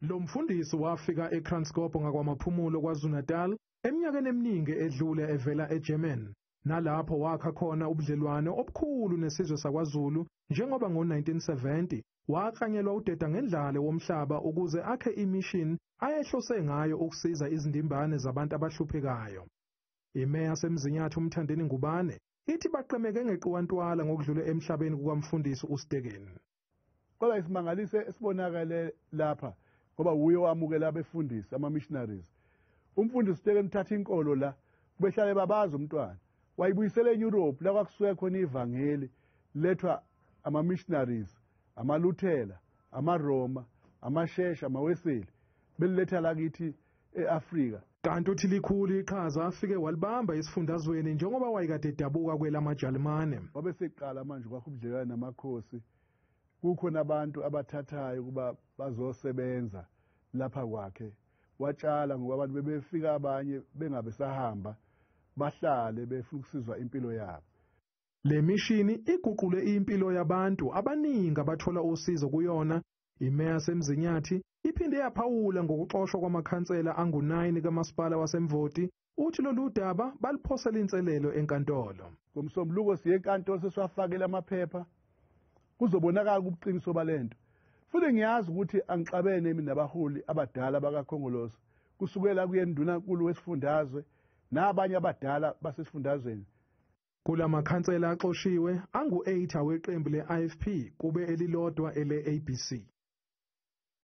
Lo mfundisi wafika eKranskop ngakwaMaphumulo KwaZulu-Natal eminyakeni eminingi edlule evela eGerman. Nalapho wakha khona ubudlelwane obukhulu nesizwe sakwaZulu njengoba ngo-1970 waklanyelwa udeda ngendlale womhlaba ukuze akhe imission ayehlose ngayo ukusiza izindimbane zabantu abahluphekayo. Imeya yaseMzinyathi uMthandeni Ngubane ithi baqemeke ngeqiwantwala ngokudlula emhlabeni kukamfundisi uStekeni. Kodwa isimangalise esibonakale lapha ngoba wuye owamukela abefundisi ama-missionaries. Umfundisi uStekeni uthatha inkolo la kubehlale babaza umntwana wayibuyisela e-Europe la kwakusuke khona ivangeli lethwa ama-missionaries, amaLuthela, amaRoma, amaShesha, amaWeseli, beliletha lakithi e-Afrika. Kanti uthi likhulu iqhaza afike walibamba esifundazweni njengoba wayekade edabuka kwelamaJalimane. Wabe seqala manje kwakho ubudlelwane namakhosi, kukhona abantu abathathayo ukuba bazosebenza lapha kwakhe. Watshala ngoba abantu bebefika abanye bengabe sahamba bahlale befuna ukusizwa impilo yabo. Le mishini iguqule impilo yabantu abaningi abathola usizo kuyona. Imeya yaseMzinyathi iphinde yaphawula ngokuxoshwa kwamakhansela angu-9 kamasipala waseMvoti. Uthi lolu daba baliphosela inselelo enkantolo. Ngomsombuluko siye enkantolo sesiwafakela amaphepha, kuzobonakala ubuqiniso balento. Futhi ngiyazi ukuthi angixabene mina nabaholi abadala bakaKhongolose, kusukela kuye ndunankulu wesifundazwe nabanye abadala basesifundazweni. Kulamakhansela axoshiwe angu-8 aweqembu le-IFP kube elilodwa ele-ABC.